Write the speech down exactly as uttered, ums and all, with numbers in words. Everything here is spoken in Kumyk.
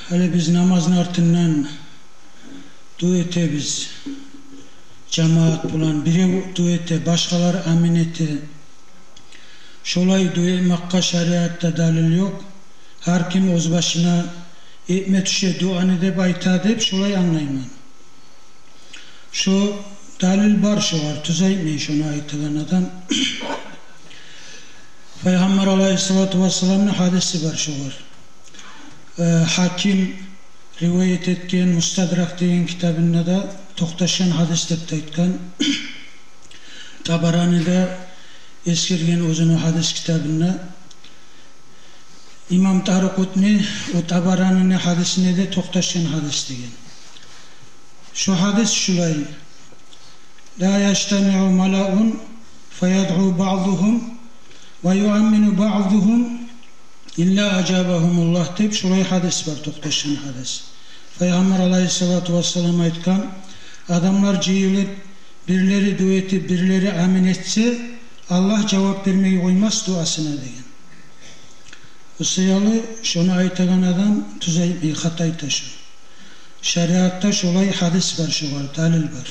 Гьали биз намазны артындан дуа этебиз. Жамаат булан бирев дуа эте, башгъалар амин эте. Шолай дуа этмакъгъа шариатда далил ёкъ. Гьар ким оьз башына этме тюше дуаны деп айта деп шолай англайман. Шо далил бар шогъар, тюз айтмай шону айтагъан адам. Пайгъамбар алайгьиссалату вассаламны гьадиси бар шогъар. Э, Гьаким риваят этген Мустадрак деген китабында да токъташгъан гьадис деп де айтгъан. Табарани де эсгерген оьзюню гьадис китабында. Имам Таракъутни о Табаранини гьадисине де токъташгъан гьадис деген. Шо гьадис шулай: «Ла яжтамиъу малаун фаядъу баъдугьум ва юаммину баъдугьум илла ажабагьумуллагь», — деп шулай гьадис бар, токъташгъан гьадис. Пайгъамбар алайгьиссалату вассалам айтгъан: «Адамлар жыйылып, бирлери дуа этип, бирлери амин этсе, Аллагь жавап бермей къоймас дуасына», — деген. О саялы шону айтагъан адам тюз айтмай, хата айта шо. Шариатда шолай гьадис бар, шогъар далил бар.